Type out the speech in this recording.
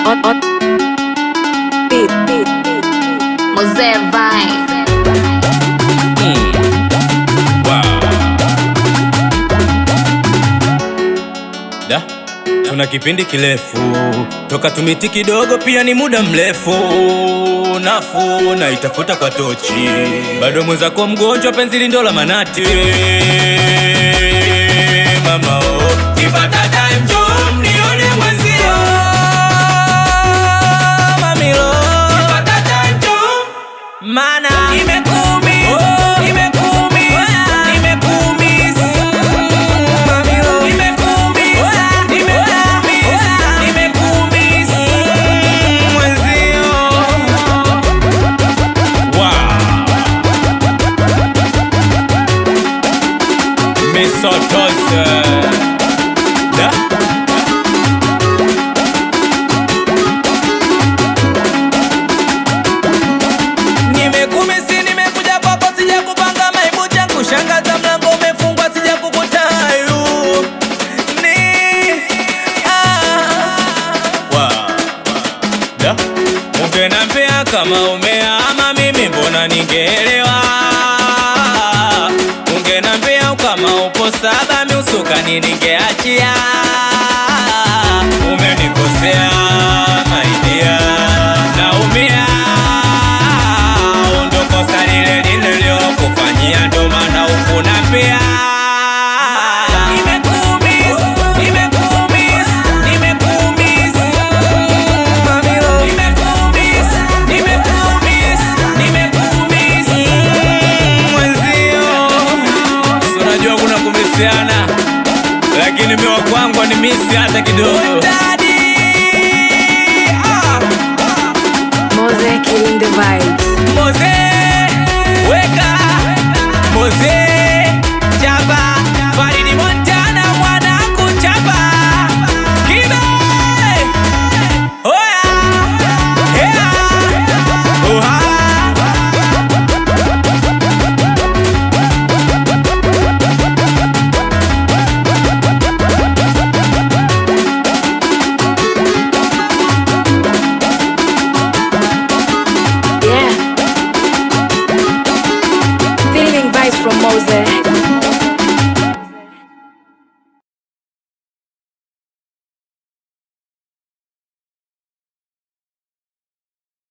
On beat, beat, beat. Mozee Vibe. Wow. Da, tuna kipindi kirefu toka tumiti kidogo, pia ni muda mrefu. Nafuu naitafuta kwa tochi, bado mwenzako mgonjwa, penzi lindo la manati. Mama oh, kipata time njoo mnione mwenzio. Mamilo, kipata time njoo mana nimekumiss, nimekumiss, nimekumiss. Mamilo, nimekumiss, nimekumiss, nimekumiss. Mwenzio. Wow. Misotoze. Da. Nimekumisi, nimekuja kwako, sija kupanga maibu changu, shangaza mlango umefungwa, sija kukuta hayu ni ah. Wow. Da. Ungenambia kama umeama mimi mbona ningeelewa. Ungenambia kama upo saba miusukani ningeachia. Umenikosea my dear, naumia. Ndo kosa lile lile nililokufanyia, ndo maana ukunambia. Nimekumiss, nimekumiss, nimekumiss. Mamilo, nimekumiss, nimekumiss, nimekumiss. Mwenzio, si unajua kuna kumisiana, lakini mimi wa kwangu ni misi hata kidogo. Daddy, ah. Mozee killing the vibes. Moze, weka Moze, chapa Faridi Montana mwana kuchapa Kibe Oya Ea Oha. Yeah. Feeling vibes from Mozee.